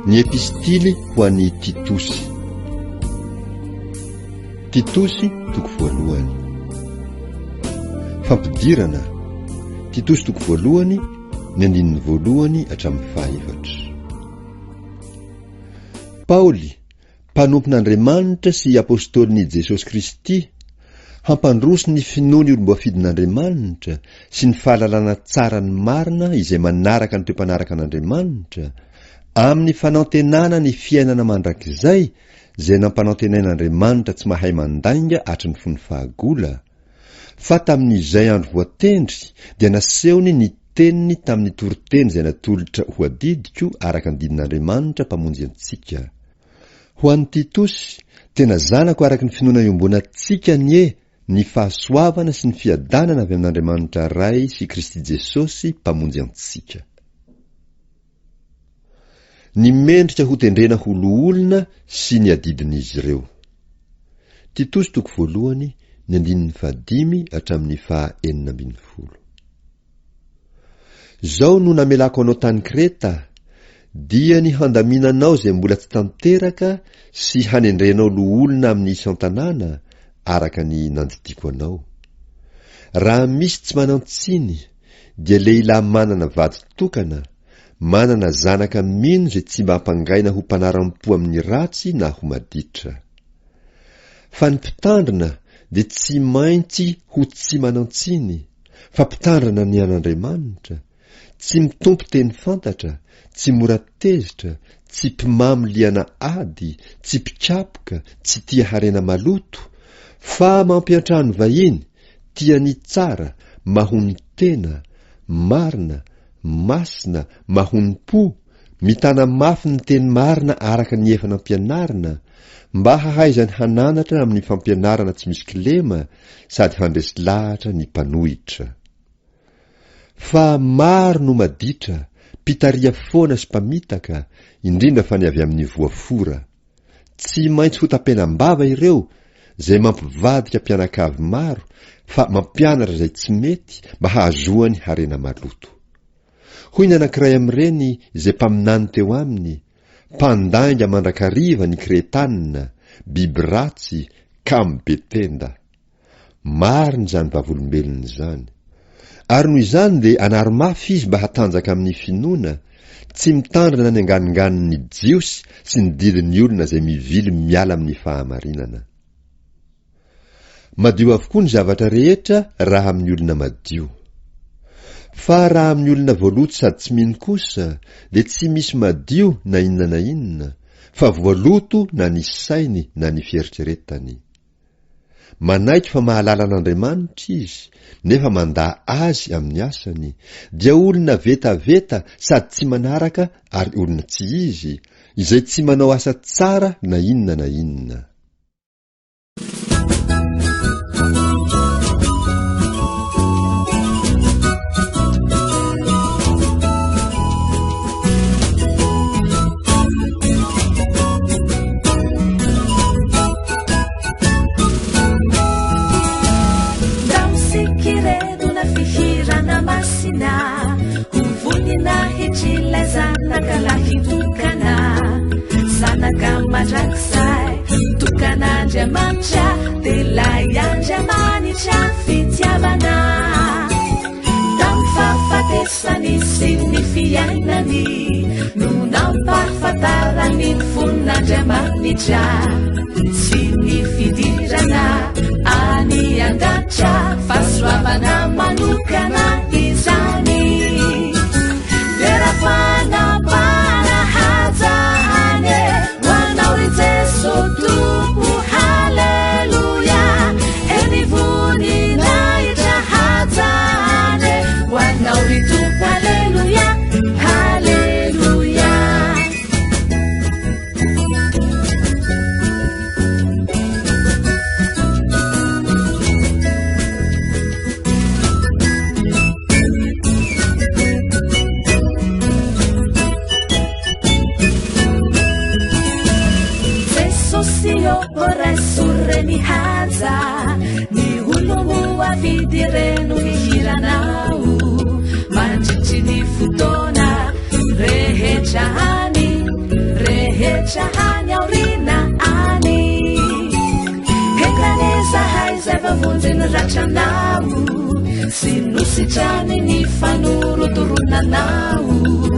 Ny Epistily ho an'i Titosy. Titosy toko voalohany. Fampidirana. Titosy toko voalohany, ny andininy voalohany hatramin'ny fahaefatra. Paoly, mpanompon'Andriamanitra sy apôstôlin'i Jesosy Kristy, hampandroso ny finoan'ny olom-boafidin'Andriamanitra sy ny fahalalana tsara ny marina izay manaraka ny toe-panaraka an'Andriamanitra, amin'ny fanantenana ny fiainana mandrakizay izay nampanantenain'Andriamanitra tsy mahay mandainga hatry ny fony fahagola, fa tamin'izay andro voatendry dia nasehony ny teniny tamin'ny toriteny izay natolotra ho adidiko araka ny didin'Andriamanitra Mpamonjy antsika. Ho an'i Titosy, tena zanako araka ny finoana iombonantsika anie ny fahasoavana sy ny fiadanana avy amin'Andriamanitra Ray sy Kristy Jesosy Mpamonjy antsika. Ny mendrika hotendrena ho loholona sy ny adidin'izy ireo. Titosy toko voalohany, ny andininy fahadimy hatramin'ny faha 16. Izao no namelako anao tany Kreta, dia ny handaminanao izay mbola tsy tanteraka sy hanendrenao loholona amin'ny isan-tanàna, araka ny nandidiako anao. Raha misy tsy manan-tsiny, dia lehilahy manana vady tokana, manana zanaka mino izay tsy mba ampangaina ho mpanaram-po amin'ny ratsy na ho maditra. Fa ny mpitandrina dia tsy maintsy ho tsy manan-tsiny, fa mpitandrina ny an'Andriamanitra, tsy mitompo teny fantatra, tsy mora tezitra, tsy mpimamo liana ady, tsy mpikapoka, tsy tia harena maloto, fa mampiantrano vahiny, tia ny tsara, mahonon-tena, marina, masina, mahonom-po, mitana mafy ny teny marina araka ny efa nampianarina, mba hahaizany hananatra amin'ny fampianarana tsy misy kilema sady handresy lahatra ny mpanohitra. Fa maro no maditra, mpitaria foana sy mpamitaka, indrindra fa ny avy amin'ny voafora. Tsy maintsy ho tapenam-bava ireo, izay mampivadika mpianakavy maro fa mampianatra izay tsy mety mba hahazoany harena maloto. Hoy ny anankiray amin'ireny izay mpaminany teo aminy, Mpandainga mandrakariva ny Kretanina, biby ratsy, kamo be tenda. Marina izany vavolombelona izany. Ary noho izany dia anaro mafy izy mba hatanjaka amin'ny finoana, tsy mitandrina ny anganonganon'ny Jiosy sy ny didin'ny olona izay mivily miala amin'ny fahamarinana. Madio avokoa ny zavatra rehetra raha amin'ny olona madio. Fa raha amin'ny olona voaloto sady tsy mino kosa dia tsy misy madio na inona na inona, fa voaloto na ny sainy na ny fieritreretany. Manaiky fa mahalala an'Andriamanitra izy, nefa mandà Azy amin'ny asany, dia olona vetaveta sady tsy manaraka ary olona tsy izy, izay tsy manao asa tsara na inona na inona. Andriamanitra dia ilay Andriamanitra fitiavana tamin'ny fahafatesany sy ny fiainany no nampahafantarany ny fon'Andriamanitra sy ny fidirana any an-danitra fahasoavana manokana izany dera fanapahana haja any ho anao ry Jeso Tompo haleloia eny voninahitra haja any ho anao ry Tompo haleloia haleloia Jesosy ô raiso re ny haja ny olom-boafidy ireny ny hiranao mandritry ny fotoana rehetra any. rehetra any aoriana any. Enga anie izahay izay voavonjy ny ratranao sy nositrany ny fanorotoroana anao.